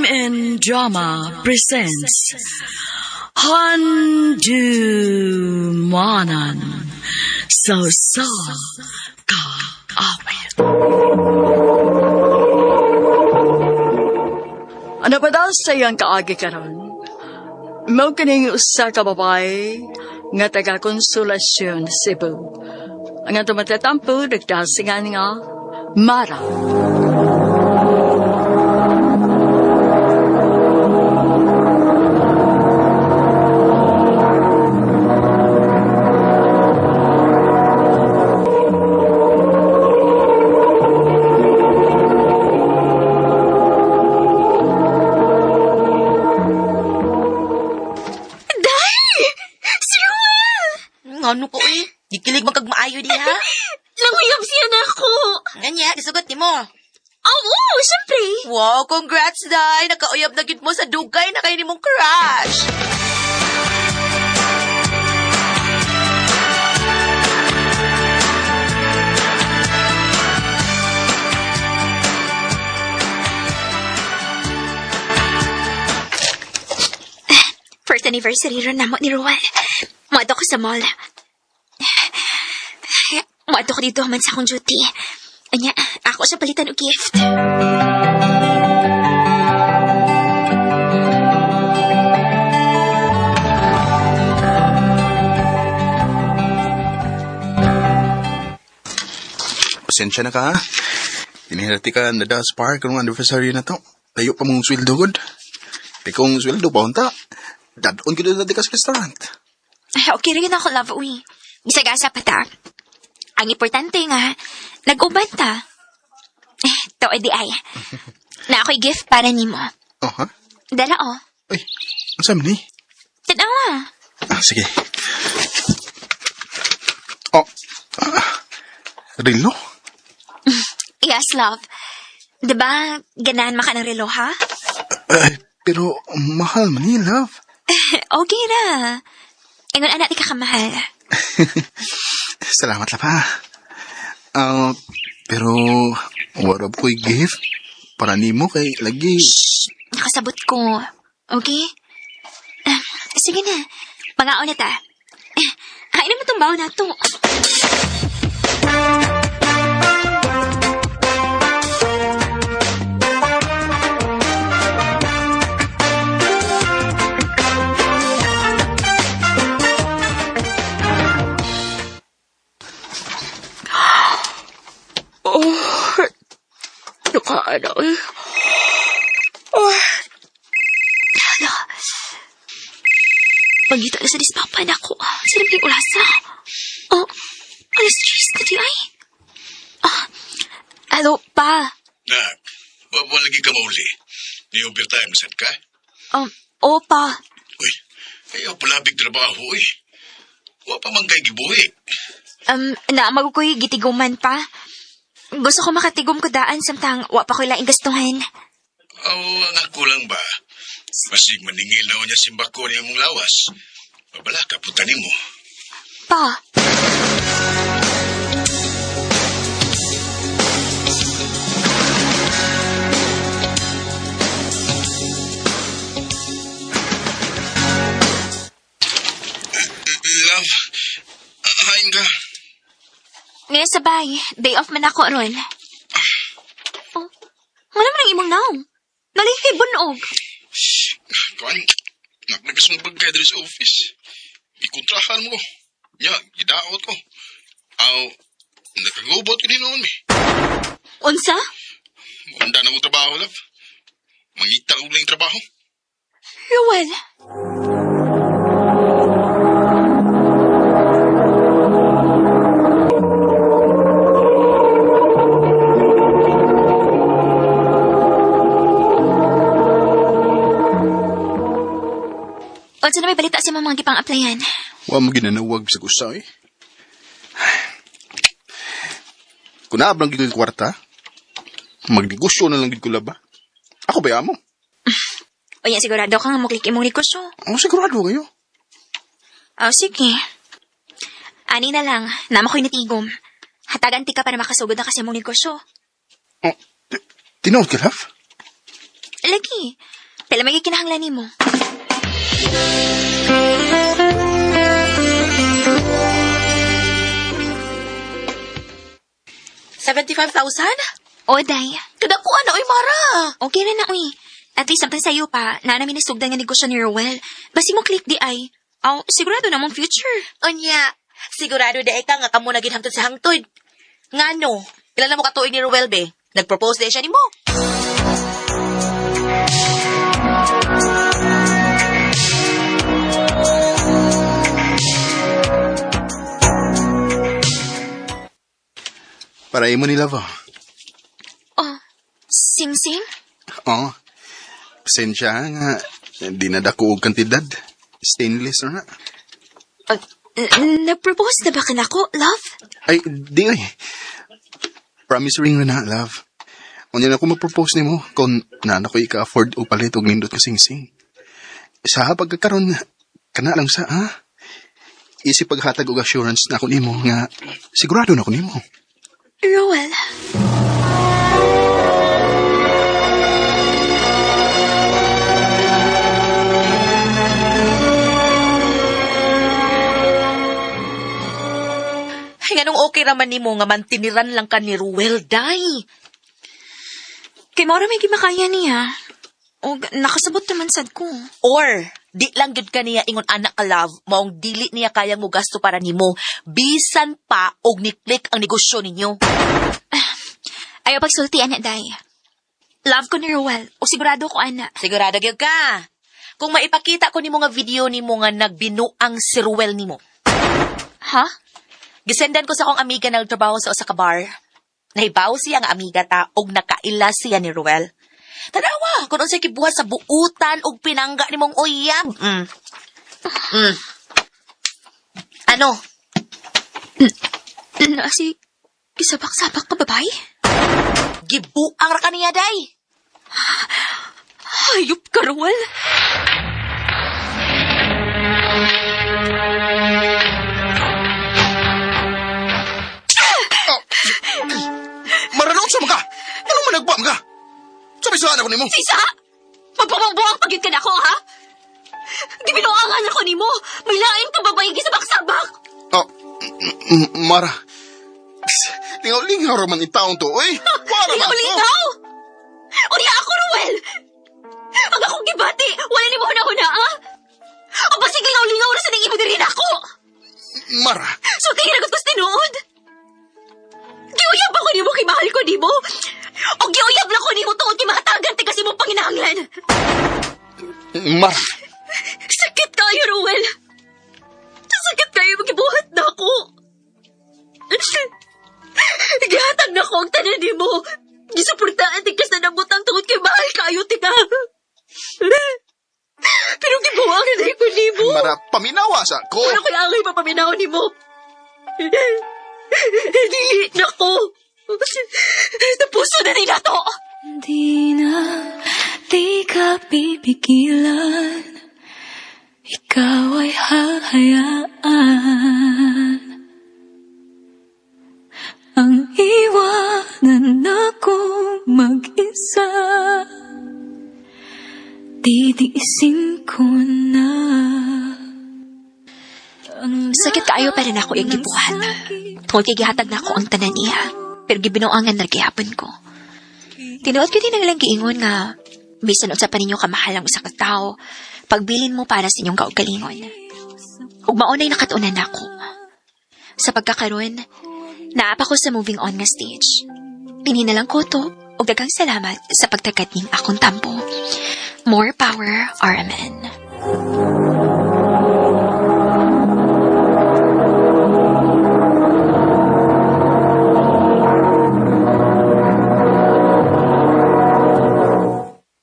Crime and Drama presents Handumanan sa sa kaawit. Ano pa daw sa iyang kaagi karon? Mao kining usa ka babae nga taga Konsolasyon, Cebu. Ang atong matatampo nagdasingan nga Mara. Day! Si Ruel! Ano ko eh? Gikilig man kag maayo diha. Languyab siya na ako. Nganya, gisugot nimo. Oo, syempre. Wow, congrats, Day! Nakauyab na gid mo sa dugay na kay nimong crush. First anniversary ron namo ni Ruel. Muadto ko sa mall. Muadto ko dito man sa akong duty. Anya, ako siya palitan og gift. Pasensya na ka, ha? Tinihirati ka na das park karong anniversary na to. Layo pa mong sweldo, good. Di kong sweldo pa, unta. Dadon ko doon ka sa restaurant. Ay, okay rin ako, love, uy. Bisag asa pa ta. Ang importante nga, nag-uban ta. Eh, to edi ay. Na ako'y gift para nimo. Oh, ha? Dala, oh. Uy, ang saan ni? Tanawa. Ah, sige. Oh, ah, relo? Yes, love. Diba, ganahan maka ng relo, ha? Ay, pero mahal man ni, love. Okay ra. Ingon anak di ka kamahal. Salamat la pa. Ah, pero warap ko'y gift para nimo kay lagi. Shh! Nakasabot ko. Okay? Ah, sige na. Pangaon na ta. Eh, Hain naman itong baon na to. Oh, nakaano eh. Oh. Hala. Pagita na sa dispapa na ako. Sarap yung ulasa. Oh, alas 3 na di ay. Ah, alo pa. Nak, wa lagi ka mauli. Ni overtime sad ka? O pa. Uy, ayaw palabig trabaho, uy. Wa pa man kay gibuhi. Naamag ko'y gitiguman pa. Gusto ko makatigom ko daan samtang wa pa ko'y laing gastuhan. Aw, ang ako lang ba? Masig maningil na niya simbako niya mong lawas. Babala ka puta nimo. Pa. Love, hain ka. Ngayon sabay, day off man ako ron. Oh, wala man ang imong naong. Nalihig kay bunog. Kuan, naknagas mong bagay diri sa office. Ikontrahan mo. Nya, gidaot ko. Aw, nakagubot ko din noon eh. Unsa? Unda na kong trabaho, love. Mangita og lang trabaho. Ruel. Unsa na may balita sa imong mga gipang-applyan? Wa mo ginanawag sa gusto eh. Kung naablang gid ko yung kwarta, magnegosyo na lang gid ko laba. Ako ba amo? Unya sigurado ka nga muklik imong negosyo. Ako sigurado kayo. Oh, sige. Ani na lang, nama ko'y natigom. Hatagan ti ka para makasugod na kasi imong negosyo. Oh, tinuod ka, love? Lagi. Pila may kinahanglan nimo? $75,000? O, day. Kadakuan na, oy, Mara. Okay na na, uy. At least, samtang sa'yo pa, na namin nasugdan nga negosyo ni Rowell. Basi mo click di ay. Aw, sigurado na mong future. Unya, sigurado di ka nga kamo na ginhamtod sa hangtod. Ngano, ilan na mo katuig ni Ruel be? Nag-propose di siya nimo. Para imo ni love, oh. Oh, sing-sing? Oo. Pasensya nga. Di na dako og kantidad. Stainless na na. Nag-propose na ba ka na ako, love? Ay, di ay. Promise ring na na, love. Unya na ako mag-propose nimo kung na ko ika-afford og palit og nindot ka sing-sing. Sa pagkakaron kana lang sa ha. Isip paghatag og assurance na ako nimo nga sigurado na ako nimo. Rowell. Ay, nganong okay raman nimo nga mantiniran lang ka ni Ruel, day. Kay Maura may gimakaya niya. O, nakasabot naman sad ko. Or, di lang gyud ka niya ingon anak ka love, maong dili niya kayang mugasto para nimo. Bisan pa og ni-click ang negosyo ninyo. Ayaw pagsulti, anak, day. Love ko ni Rowell. O sigurado ko, anak. Sigurado gyud ka. Kung maipakita ko nimo nga video nimo nga nagbinuang si Ruel nimo. Ha? Gisendan ko sa akong amiga na nagtrabaho sa usa ka bar. Nahibaw siya nga amiga ta og nakaila siya ni Ruel. Tanawa kung unsay gibuhat sa buutan og pinangga nimong uyab. Ano? Na si... Isabak-sabak ka, babae? Gibuang ra kaniya day. Hayop ka, Rowell. Maranon sa mga! Ano man nagbuam ka? Sabi sa ako nimo. Sisa! Magpamangbuang pagid ka na ako, ha? Gibinuangan ako nimo. May lain ka babae gisabak-sabak. Oh, Mara. Lingaw-lingaw raman itaon to, oy. Para man to. Lingaw-lingaw! Unya ako, Ruel! Ang akong gibati, wala ni mo huna-huna, ha? Ang basig lingaw-lingaw na sa nang imo diri nako. Mara. So kay ragot ko sa tinuod. Giuyab ako nimo kay mahal ko nimo. O giuyab lang ko nimo tuod kay makatagan ti kasi mong panginahanglan. Mara. Sakit kayo, Ruel. Sakit kayo, magibuhat na ako. Gihatag na ko ang tanan nimo. Gisuportaan ti kas na nabutang tungod kay mahal kayo, tika. Pero gibuwang na ko nimo. Mara, paminawa sa ko. Wala ko'y angay papaminaw nimo. Dili na ko. Napuso na nila to. Di na, di ka pipigilan. Ikaw ay hahayaan. Ang iwanan akong mag-isa. Titiisin ko na. Ang Sakit kaayo pa rin ako iyang gibuhat. Tungod kay gihatag na ako ang tanan niya. Pero gibinuangan na gihapon ko. Tinuod ko din ang ilang giingon nga bisan unsa pa ninyo kamahal ang usa ka tawo, pagbilin mo para sa inyong kaugalingon. Ug mao na'y nakatunan nako. Sa pagkakaroon, naapa ko sa moving on nga stage. Pinhi na lang ko to, ug daghang salamat sa pagtagad ning akong tampo. More power, RMN.